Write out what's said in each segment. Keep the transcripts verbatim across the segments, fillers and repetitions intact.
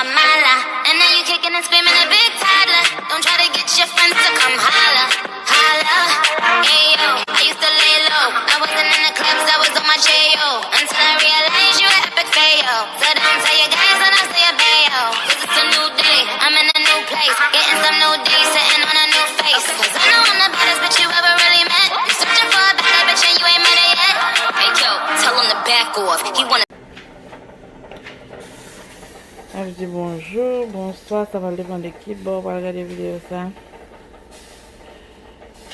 Mala, and now you kicking and screaming a big toddler. Don't try to get your friends to come holla, holla. Ayo, I used to lay low. I wasn't in the clubs, I was on my J O. Until I realized you an epic fail. So don't tell your guys when I say a bayo. 'Cause it's a new day, I'm in a new place. Getting some new D, sitting on a new face. 'Cause I know I'm the baddest bitch you ever really met. You searching for a better bitch and you ain't met her yet. Hey yo, tell him to back off. He wanna Ap di bonjou, bonswa, sa va depann de ki bò w pral gade videyo sa.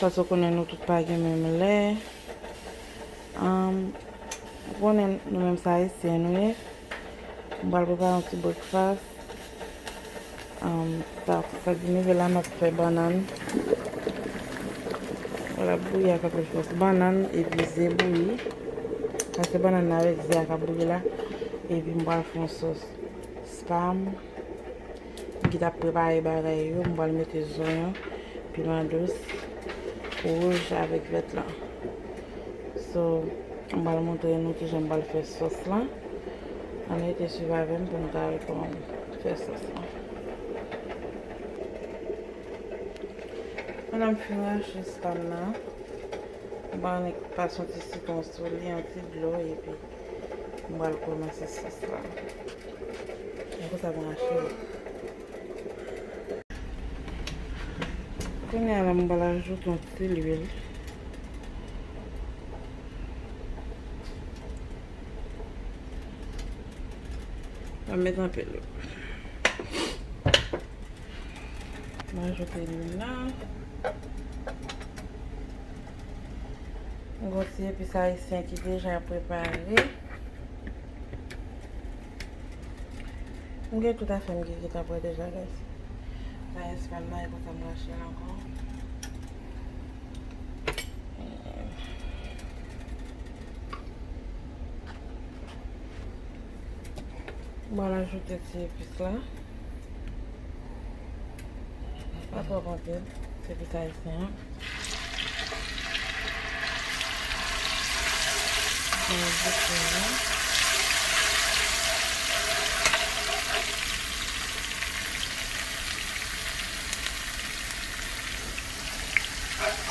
Paske w konnen nou tout pa gen menm lè. Anm, ou konnen nou menm se ayisyen nou ye. M pral prepare yon ti breakfast. Anm, sa, sa di m rive la, m ap fè bannann. Wala, bouyi a k ap fè sòs bannann epi ze bouyi. Sa se bannann nan avèk ze a k ap bouyi la. Epi m pral fè yon sòs spam. M ki t ap prepare bagay yo, m pral mete zonyon, piman dous, wouj avèk vèt lan. So, m pral montre nou kijan m pral fè sòs lan. Ann rete swiv avè m pou nou ka wè kòman m fè sòs lan. Pandan m fin rache spam nan, m pral pase yon ti sitwon sou li, yon ti dlo, epi m pral kòmanse sòs la. Mwen konsa mwen rache. Kounye a la, mwen pral ajoute yon ti lwil. Mwen met anpil lwil. Mwen ajoute lwil la. Yon ti epis ayisyen ki deja prepare. M gen tout afè m ki gentan prè deja, guys. Sa espam nan, e konsa m rache l ankò. Mwen ajoute ti epis la. Pa twòp anpil. Se epis ayisyen an. Mwen ajoute la.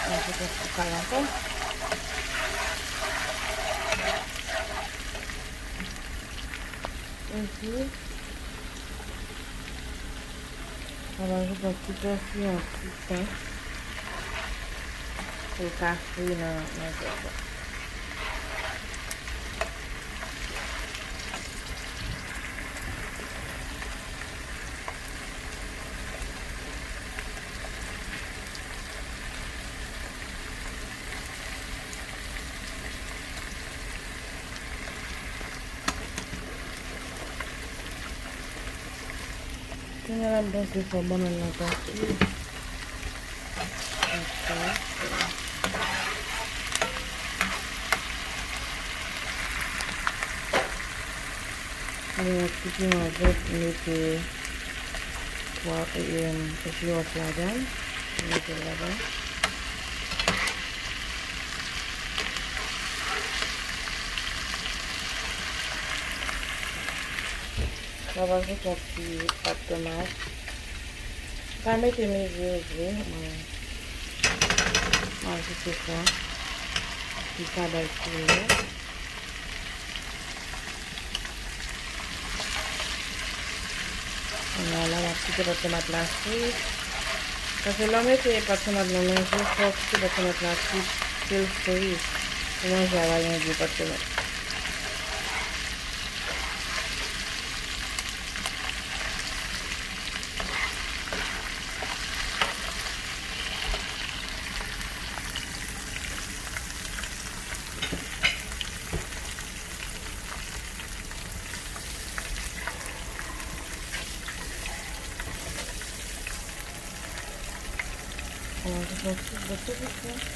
Mwen ajoute yon ti kal ankò. Epi, mwen ajoute yon ti pèsi, yon ti ten pou l ka fri nan, nan zòb la. Kounye a la, m panse fò bannann nan ta fri. Konsa. Mwen yon ti piman vèt, mete pwa, e, e, jiwòf ladan l. Mete l ladan. Mwen va ajoute yon ti pat tomat. Pa mete mezi yo vre, mwen, mwen ajoute sa. Pou sa bay koulè. Kounye a la, m ap kite pat tomat la fri. Paske lè w mete pat tomat nan manje, fò w kite pat tomat la fri, pou l fri. Pou manje a pa gen gou pat tomat. Mwen ajoute yon ti bout tou piti.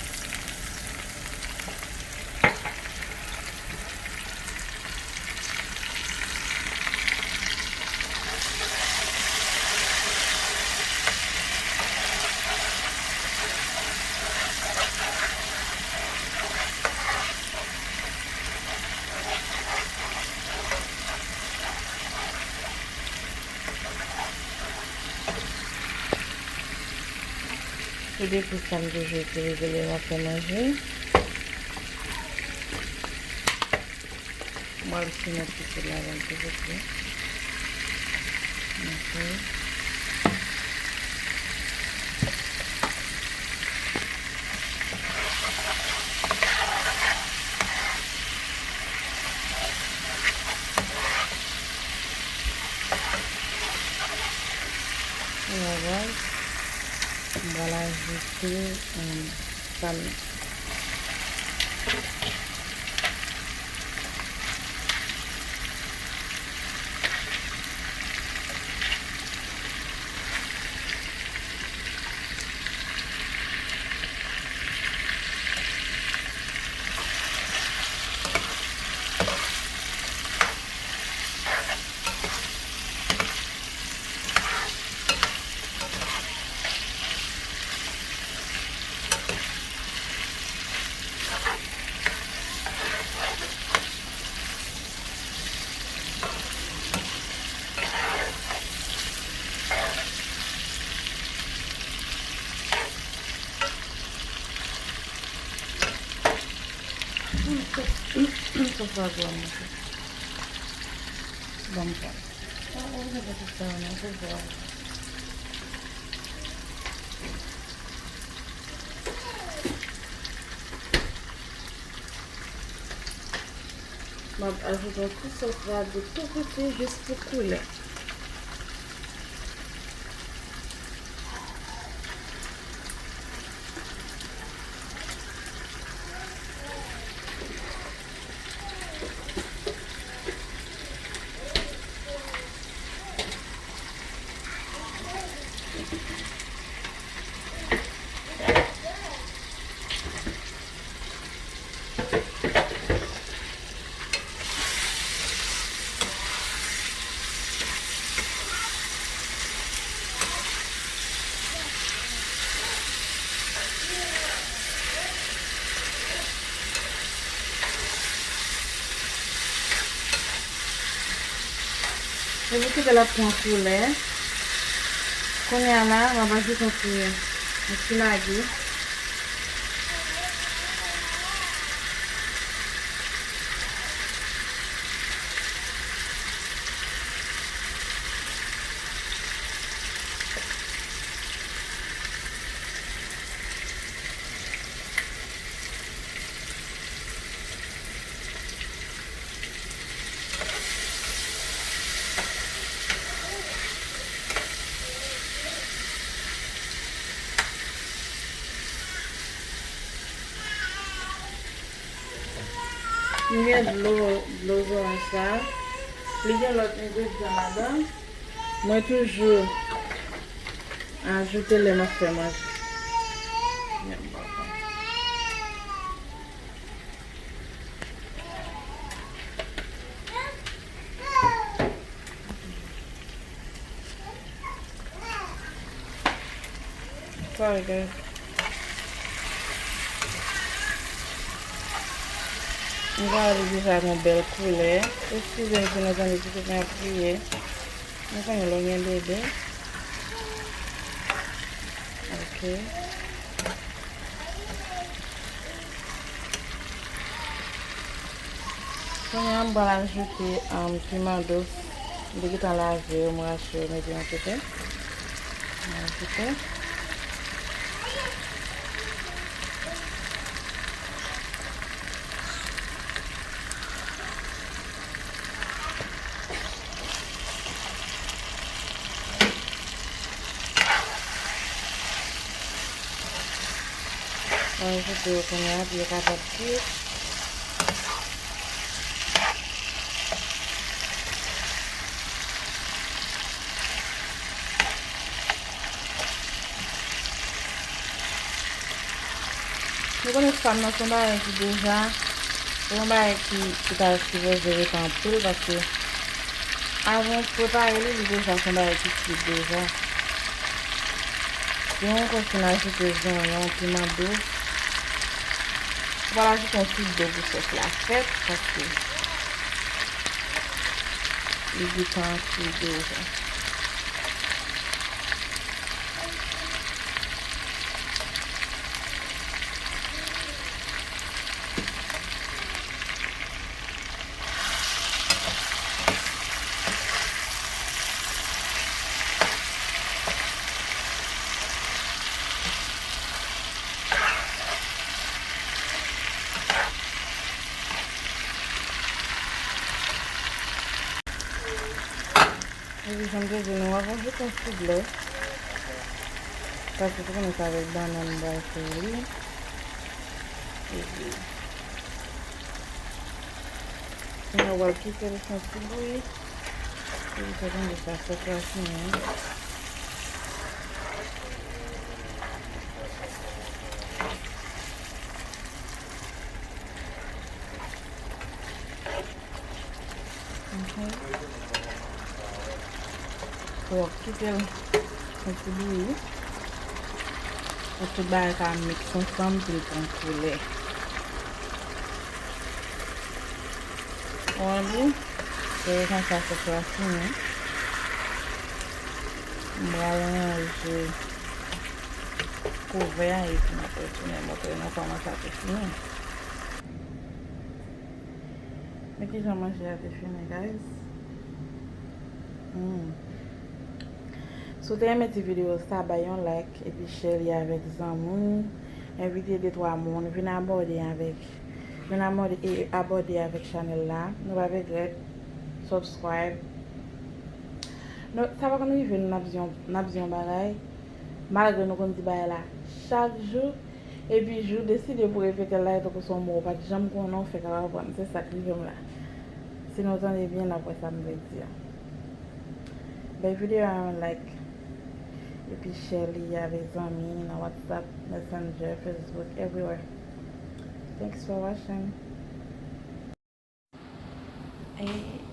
Tout epis sa m toujou itilize lè m ap fè manje. Mwen al simen ti poud ladan l tou, ok. Ok. Alright. M pral ajoute, um, sa m Sòs la gou a monte. Ban m pran. Ah, ou mete tout sa nan, se bon. M ap ajoute yon ti sòs ragout tou piti jis pou koulè. Epi kite l ap pran koulè. Kounye a la, m ap ajoute yon ti, yon ti magi. M gen dlo, dlo zoranj sa. Li gen lòt engredyan ladan. Mwen toujou ajoute lè m ap fè manje. Sorry, guys. M gade deja gon bèl koulè. Eskize m si nou tande ti kout mwen ap kriye. Nou konnen lè w gen bebe. Ok. Kounye a, m pral ajoute, um, piman dous. M te gentan lave yo, m rache yo, m mete yon kote. M ajoute. Mwen ajoute yo kounye a pou yo kapab kwit. Nou konnen fanm nan se yon bagay ki deja, se yon bagay ki, ki ta sipoze ret anpil, paske avan w prepare li, li deja se yon bagay ki kwit deja. Gen yon kòs ki n ajoute zonyon, piman dous. Ou pral ajoute yon ti dlo pou sòs la fèt, paske li gentan kwit deja. Epi jan m te di nou, w ap ajoute yon ti dlo. Paske se konnen se avèk bannann m pral fè li. Epi, nou pral kite l fè yon ti bouyi. Epi fè tande sa sòs la fini. Mhm. Bon, kite l yon ti bouyi. Pou tout bagay sa miks ansanm pou l pran koulè. Ou wè li? Se konsa sòs la fini. M pral ranje kouvè a epi m ap retounen montre nou kòman sa te fini. Men kijan manje a te fini, guys. Mm. Si w te renmen ti videyo sa, bay yon like epi share li avèk zanmi w. Envite de twa moun, vin abòne avèk, vin abòne, e, abòne avèk chanèl la. Nou p ap regrèt. Subscribe. Nou, sa pa konn rive nou, n ap di yon, n ap di yon bagay. Malgre nou konn di bagay la chak jou, epi jou deside pou repete l la, e tankou se yon mo w pa t janm konnen, w fèk ap aprann. Se sa k rive m la. Si nou tande byen, n ap wè sa m vle di a. Bay videyo a yon like. Epi share li avèk zanmi nan WhatsApp, Messenger, Facebook, everywhere. Thanks for watching. E